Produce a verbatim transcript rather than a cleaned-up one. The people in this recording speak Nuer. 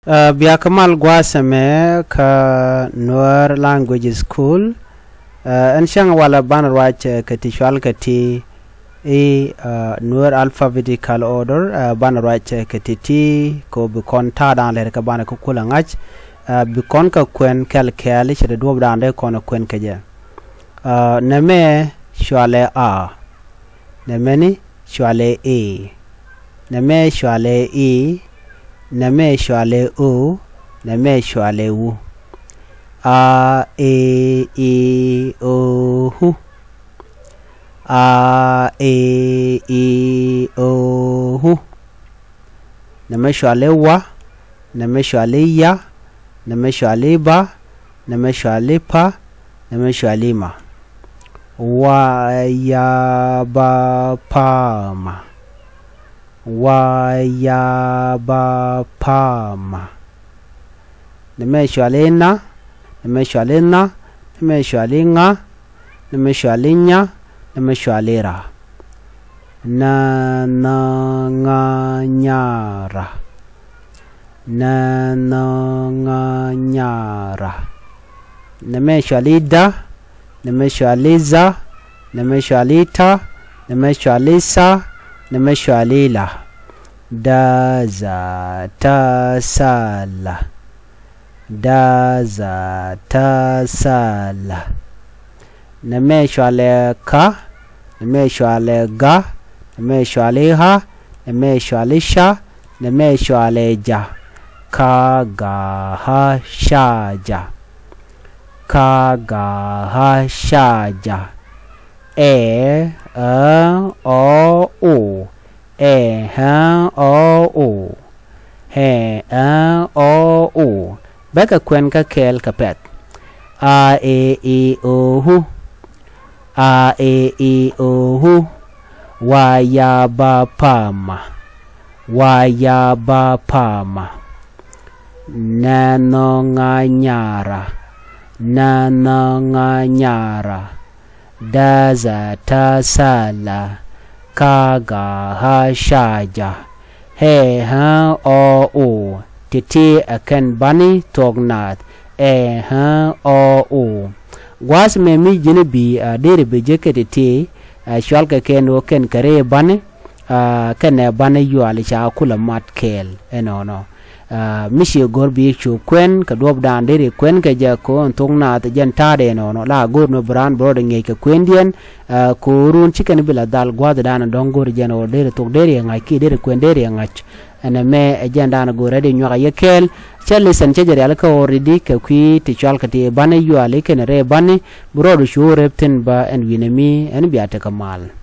Ɛ, bia kä mal gua̱a̱th ɛmɛ kä Nuer Language School. Ɛ, ɛn cäŋ walɛ banɛ ruac, ɛ, kɛ ti cual kɛ ti i̱, ɛ, Nuer Alphabetical Order, ɛ, banɛ ruac, ɛ, kɛ ti ti kɛ ɣöö bi kɔn ta̱a̱dan lɛr kɛ banɛ kä kulɛ ŋa̱c, ɛ, bi kɔn kɛ kuɛn kɛl kɛɛl cɛ ti duɔ̱ɔ̱pdan dee kɔn ɛ kuɛn kɛ jɛ. Ɛ, nɛmɛ cualɛ a. Nɛmɛni cualɛ ɛ. Nɛmɛ cualɛ i̱. Nɛmɛ cualɛ o. Nɛmɛ cualɛ u. A, e, i, o, u. A, e, i, o, u. Nɛmɛ cualɛ wa. Nɛmɛ cualɛ ya. Nɛmɛ cualɛ ba. Nɛmɛ cualɛ pa. Nɛmɛ cualɛ ma. Wa, ya, ba, pa, ma. Wa, ya, ba, pa, ma. Nɛmɛ cualɛ na. Nɛmɛ cualɛ na. Nɛmɛ cualɛ ŋa. Nɛmɛ cualɛ nya. Nɛmɛ cualɛ ra. Na, na, ŋa, nya, ra. Na, na, ŋa, nya, ra. Nɛmɛ cualɛ da. Nɛmɛ cualɛ za. Nɛmɛ cualɛ ta. Nɛmɛ cualɛ sa. Nɛmɛ cualɛ la. Da, za, ta, sa, la. Da, za, ta, sa, la. Nɛmɛ cualɛ ka. Nɛmɛ cualɛ ga. Nɛmɛ cualɛ ha. Nɛmɛ cualɛ ca. Nɛmɛ cualɛ ja. Ka, ga, ha, ca, ja. Ka, ga, ha, ca, ja. Ɛ, ä, ɔ, o. Ɛ, ä, ɔ, o. Ɛ, ä, ɔ, o. Bɛ kɛ kuɛn kä kɛɛl kɛ pɛ̈th. A, e, i, o, u. A, e, i, o, u. Wa, ya, ba, pa, ma. Wa, ya, ba, pa, ma. Na, na, ŋa, nya, ra. Na, na, ŋa, nya, ra. Da, za, ta, sa, la. Ka, ga, ha, ca, ja. Ɛ, ä, ɔ, o. Ti̱ti̱ ɛ kɛn bani thuɔ̱k naath. Ɛ, ä, ɔ, o. Gua̱a̱th mɛ mi ji̱n bi, a, deri bi jek kɛ ti̱ti̱, a, cual kɛ kɛn ɣöö kɛn kɛ rɛy bani, a, kɛnɛ bani yual ca kulɛ mat kɛɛl ɛnɔnɔ. A, mi ciɛ go̱r bi cu kuɛn kɛ duɔ̱ɔ̱pdan deri kuɛn kɛ jɛ kɛ ɣöö ɛn thok naath jɛn ta̱a̱dɛ ɛnɔnɔ la go̱r ni bi raan bi rɔɔdɛ ŋi̱eec kɛ kuëndiɛn, a, ko̱o̱run ci kɛn bi la dhal gua̱a̱thdan dɔ̱ŋ go̱r jɛn ɣöö deri thok deri ɛ ŋa̱c ki deri kuɛn deri ɛ ŋa̱c. Ɛn ɛmɛ ɛ jɛn dan go̱r ɛ di nyuak ɛ yɛ kɛɛl. Cɛ listen cɛ jɛ rial kä ɣöö ridi kɛ kui̱ ti cual kɛ ti bani yuali kɛnɛ rɛy bani bi rɔɔdɛ cu rep thi̱n ba ɛn wi̱nɛ mi ɛn bia tekɛ mal.